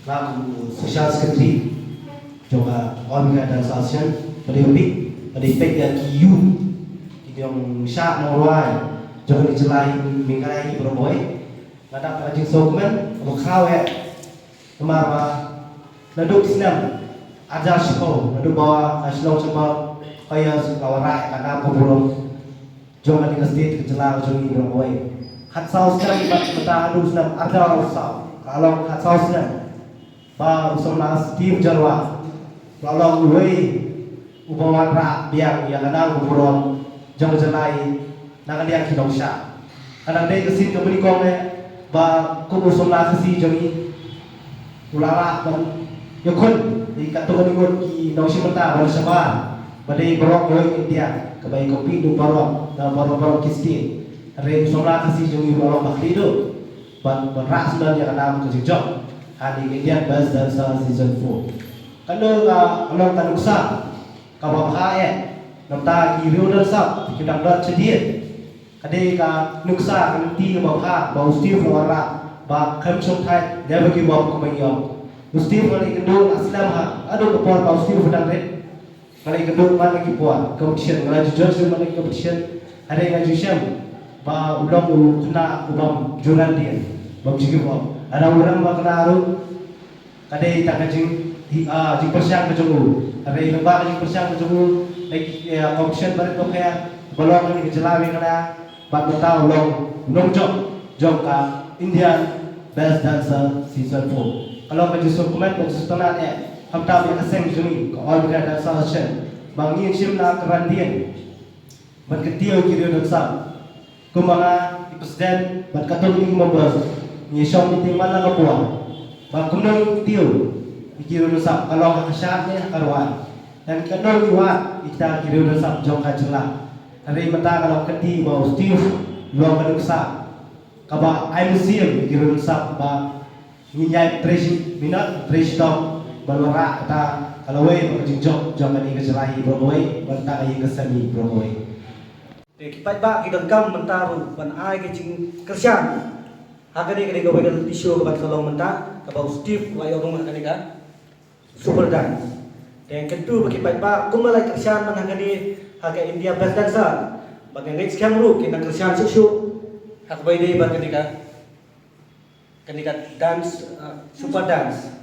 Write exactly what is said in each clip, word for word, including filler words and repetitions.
Nga kum u Social Secretary jong ka All Meghalaya Dance Association, ka dei peit, ka dei peit ïa ki ïa ki nongshad nongrwai jong ka jylla Meghalaya hi baroh kawei. Nga dap ka jingsngewkmen kaba khraw eh, namar ba naduh ki snem ar hajar shiphew, naduh ba ka shnong Shangba Choirs ka wanrah ka nam ka burom jong kane ka state, ka jylla ka jong ngi baroh kawei. Khatsaw snem bad mynta haduh snem ar hajar arphew saw, ka long khatsaw snem ba u samla Steve Jyrwa u la long uwei uba wanrah biang ïa ka nam ka burom jong ka jylla na ka liang ki nongshad. Ka dang dei ka sien kaba nyngkong eh ba kum u samla Khasi jong ngi u la lah ban ïakhun ïa katto katne ngut ki nongshim bynta ban shabar ba dei baroh kawei ka India kaba ïa compete da baroh, da baroh baroh ki state. Hynrei u samla Khasi jong ngi u la long ba khlieh duh ban, ban rah sngewdon ïa ka nam ka jingjop ha kane ka Indian Best Dancer Season four. Kane ka long ka nuksa kaba bha eh, namar ki riew dancer ki dang don shadien. Ka dei ka nuksa ka lynti kaba bha ba u Steve u la wanrah ba khlem shongthait, never give up, kumba ngi ong. U Steve nga la ïakynduh, nga la slem ha, haduh ka por ba u Steve u dang rit, nga la ïakynduh man la ki por competition, nga la ju judge man la ki competition. Hynrei nga ju shem ba u long u khynnah u bym ju randien, bym ju give up. Haba u rem ba khynnah ruh, ka dei tang ka jing, hi, ah, jingpyrshang ka jong u. Hynrei lyngba ka jingpyrshang ka jong u, na ki, eh, competition barit bapher ba long ha kane ka jylla Meghalaya, bad mynta u long u nongjop jong ka Indian Best Dancer Season four. Ka long ka jingsngewkmen bad jingsngewtynnat eh, khamtam ïa ka seng jong ngi ka All Meghalaya Dance Association, ba ngin shim na ka randien ban kyntiew ïa ki riew dancer. Kumba nga, i president bad katto katne ki members ngi shong meeting man la ka por ba kumno ngin kyntiew ïa ki riew dancer, ka long ha ka shad ne ha ka rwai, dan katno ngin wad ïa kita ki riew dancer jong ka jylla. Hynrei mynta ka long ka kti ba u Steve u long ka nuksa kaba ai mynsiem ïa ki riew dancer ba ngin ïai trei shi minot, trei shitom ban wanrah kata ka lawei bad ka jingjop jong kane ka jylla hi baroh kawei, bad kata ka ïing ka sem hi baroh kawei. Te ki paidbah ki donkam mynta ruh ban ai ka jingkyrshan ha kane, kane ka viral issue kaba ka long mynta, kaba u Steve u la ïoh rung ha kane ka Super Dance. Te nga kyntu ba ki paidbah kumba la kyrshan man ha kane, ha ka India Best Dancer, ba nga ngeit skhem ruh kin nang kyrshan shuh shuh ha kaba ïadei bad kane ka, kane ka dance, uh, Super Dance.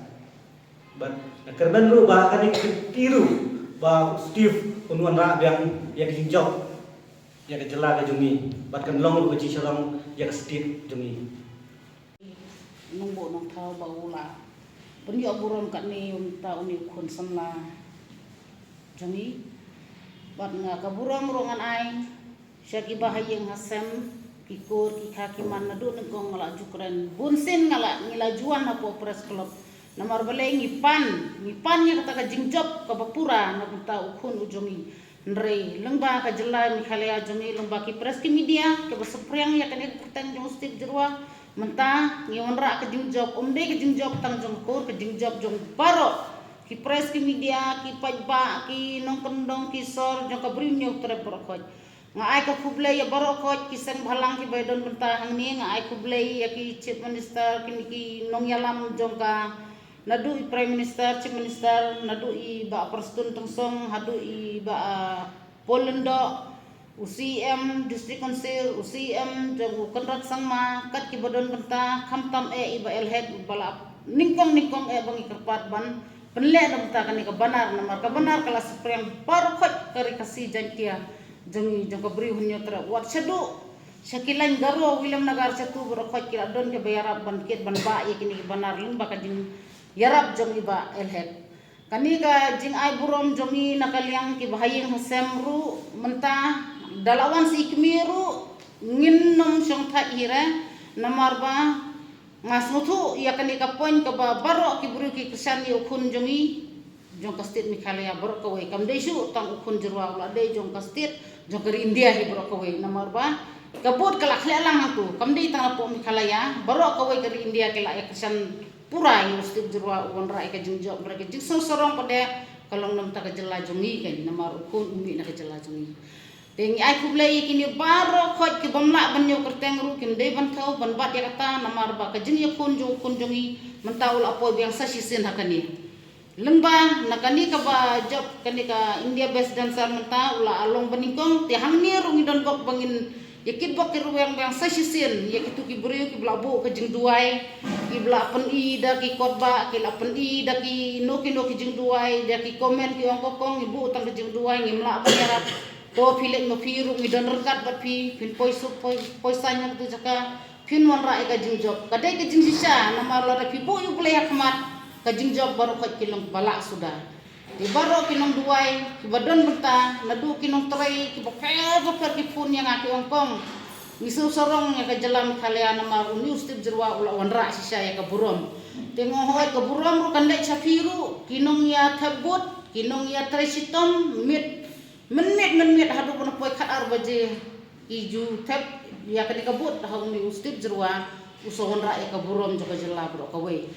Bad nga kyrmen ruh ba ha kane ka kti ruh ba u Steve un wanrah biang ïa ka jingjop ïa ka jylla ka jong ngi, bad kan long ruh ka jingsarong ïa ka state jong ngi. Nongbuh Nongthaw ba u la pynïoh burom katne ïa uta une u khun samla jong ngi. Bad nga ka burom ruh ngan ai sha kiba ha ïing ha sem, ki kur ki kha ki man, naduh nyngkong nga la ju kren, bunsien nga la, ngi la ju wan hapoh Press Club. Namar balei ngi pan, ngi pan ïa kata ka jingjop kaba pura na uta u khun u jong ngi. Hynrei lyngba ka jylla Meghalaya jong ngi, lyngba ki press ki media kiba saphriang ïa kane ka kyrteng jong u Steve Jyrwa, mynta ngi wanrah ka jingjop, ym dei ka jingjop tang jong ka kur, ka jingjop jong baroh ki press ki media, ki paidbah, ki nongkyndong, ki sor jong ka Bri u Hynñiewtrep baroh khoit. Nga ai ka khublei ïa baroh khoit ki seng bhalang kiba ïadon bynta hangne, nga ai khublei ïa ki Chief Minister, kine ki nongïalam jong ka, naduh i Prime Minister, Chief Minister, naduh i Bah Prestone Tynsong haduh i Bah, ah, Paul Lyngdoh, u C E M District Council, u C E M jong u Conrad Sangma, kat kiba don bynta, khamtam eh i Bah L Head ba la nyngkong nyngkong eh ba ngi kyrpad ban pynleh na bynta kane ka banner, namar ka banner ka la saphriang baroh khoit ka Ri Khasi Jaiñtia jong ngi, jong ka Bri u Hynñiewtrep, wat shaduh sha ki lain Garo, Williamnagar, shatu baroh khoit ki la don kiba ïarap ban kit ban bah ïa kine ki banner lyngba ka jingïarap jong i Bah L Head. Kane ka jingai burom jong ngi na ka liang kiba ha ïing ha sem ruh mynta, da la wan sha i kmie ruh ngin nym shongthait hi re, namar ba nga sngewthuh ïa kane ka point kaba baroh ki briew ki kyrshan ïa u khun jong ngi jong ka state Meghalaya baroh kawei, kam dei shuh tang u khun Jyrwa, u la dei jong ka state, jong ka ri India hi baroh kawei, namar ba ka vote ka la khleh lang hangto, kam dei tang hapoh Meghalaya, baroh kawei ka ri India ki la ïa kyrshan pura ïa u Steve Jyrwa, u wanrah ïa ka jingjop, wanrah ïa ka jingsngew sarong pat de ka long na bynta ka jylla jong ngi, kan, namar u khun u mih na ka jylla jong ngi. Te ngi ai khublei ïa kine baroh khoit ki bym lah ban ïoh kyrteng ruh kim dei ban thew ban bat ïa kata namar ba ka jingïakhun jong u khun jong ngi mynta u la poi biang sa shisien ha kane. Lyngba na kane kaba jop kane ka India Best Dancer mynta u la long banyngkong te hangne ruh ngi don bok ba ngin ïa kit bok ki ruh biang biang sa shisien ïa kitu ki briew kiba la buh ka jingduwai, kiba la pyni da ki kot ba ki la pyni da kino kino ki jingduwai da ki comment ki ong ko kong ngi buh tang ka jingduwai ngim lah ban ïarap. To phi leit ma phi ruh ngi don ryngkat bad phi phin poi suk poi poi saiñ na katu jaka. Phin wanrah ïa ka jingjop ka dei ka jingshisha namar lada phi buh ïa u Blei ha khmat ka jingjop baroh khoit ki long ba lah suda. Te baroh ki nongduwai kiba don bynta naduh ki nongtrei kiba pher ba pher ki phone ïa nga ki ong kong ngi sngewsarong ïa ka jylla Meghalaya namar une u Steve Jyrwa u la wanrah shisha ïa ka burom. Te nga ong hooid ka burom ruh kan leit sha phi ruh ki nongïathep vote ki nongïatrei shitom miet mynmiet mynmiet haduh ban poi khatar baje ki ju thep ïa kane ka vote ha une u Steve Jyrwa u sa wanrah ïa ka burom jong ka jylla baroh kawei.